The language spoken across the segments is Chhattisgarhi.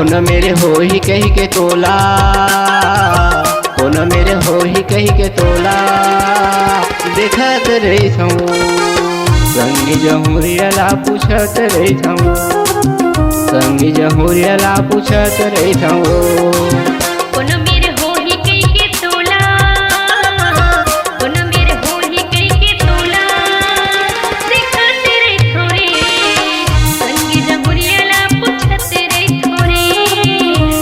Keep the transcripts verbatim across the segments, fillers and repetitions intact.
कोन मेर होही कहिके तोला, कोन मेर होही कहिके तोला देखत रहिथंव। संगी जहुरिया ला पूछत रहिथंव, संगी जहुरिया ला पूछत रहिथंव। कोन मेर होही कहिके तोला, कोन मेर होही कहिके तोला देखत रहिथंव रे। संगी जहुरिया ला पूछत रहिथंव रे,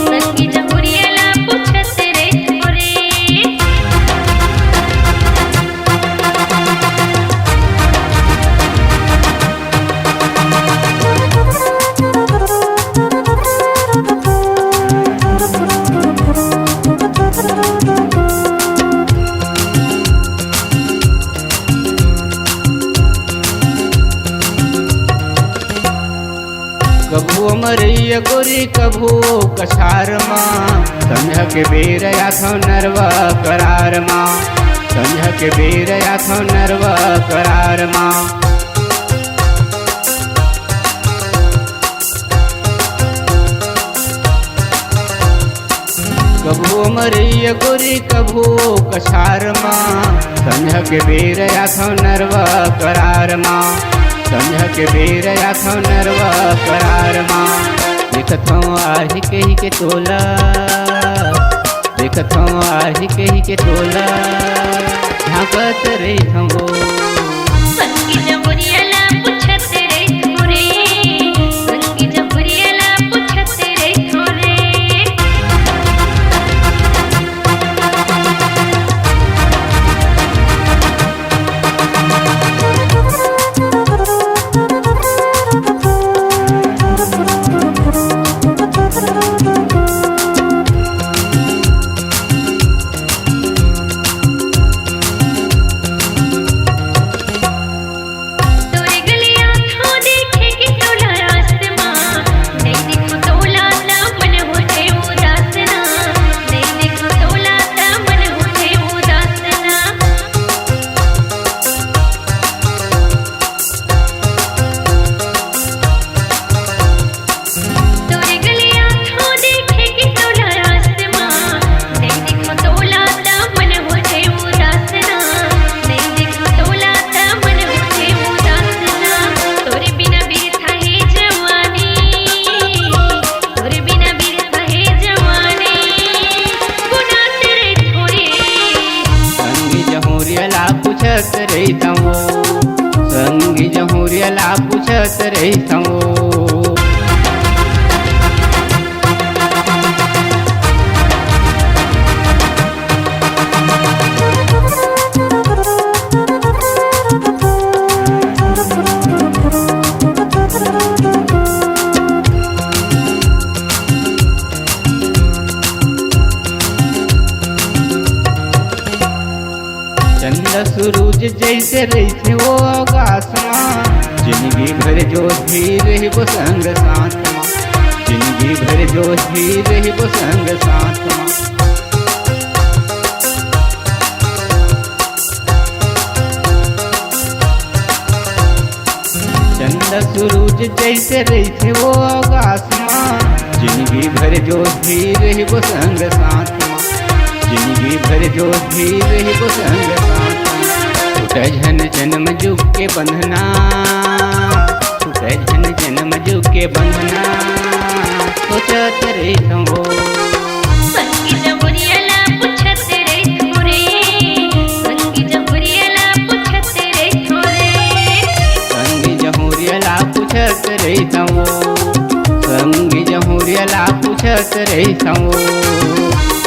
संगी जहुरिया ला पूछत रहिथंव रे। कभू अमरैया गोरी, कभू कछार मा, संझा के बेर आथंव नरवा करार मा, संझा के बेर आथंव नरवा करार मा। कभू अमरैया गोरी, कभू कछार मा, संझा के बेर आथंव नरवा करार मा, संझा के बेर आथंव नरवा करार मा। देखथंव आही कहिके तोला, देखथंव आही कहिके तोला झांकत रहिथंव। संगी जहुरिया ला पूछत रहिथंव रे, संगी जहुरिया ला पूछत रहिथंव रे। तोरे गलिया थो देखे के तोला रास्ते मा, नहीं देखो तोला त मन हो जाए उदास ना, नहीं देखो तोला त मन हो जाए उदास ना। तोरे गलिया थो देखे के तोला रास्ते मा, नहीं देखो तोला त मन हो जाए उदास ना, नहीं देखो तोला त मन हो जाए उदास ना। तोरे बिना बिरथा हे जवानी, तोरे बिना बिरथा हे जवानी, गुनात रहिथंव रे। संगी जहुरिया ला पूछत रहिथंव, संगी जहुरिया ला पूछत रहिथंव। चंदा सुरूज जइसे रहिथे ओ अवकाश मा, जिनगी भर जोशी रहिबो संग साथ मा, जिनगी भर जोशी रहिबो संग साथ मा। चंदा सुरूज जइसे रहिथे ओ अवकाश मा, जिनगी भर जोशी रहिबो संग साथ मा, जिनगी भर जोशी रहिबो संग साथ मा। टूटय झन जनम जुग के बंधना, टूटय झन जनम जुग के बंधना, सोचत रहिथंव ओ। संगी जहुरिया ला पूछत रहिथंव रे, संगी जहुरिया ला पूछत रहिथंव रे। संगी जहुरिया ला पूछत रहिथंव ओ, संगी जहुरिया ला पूछत रहिथंव ओ।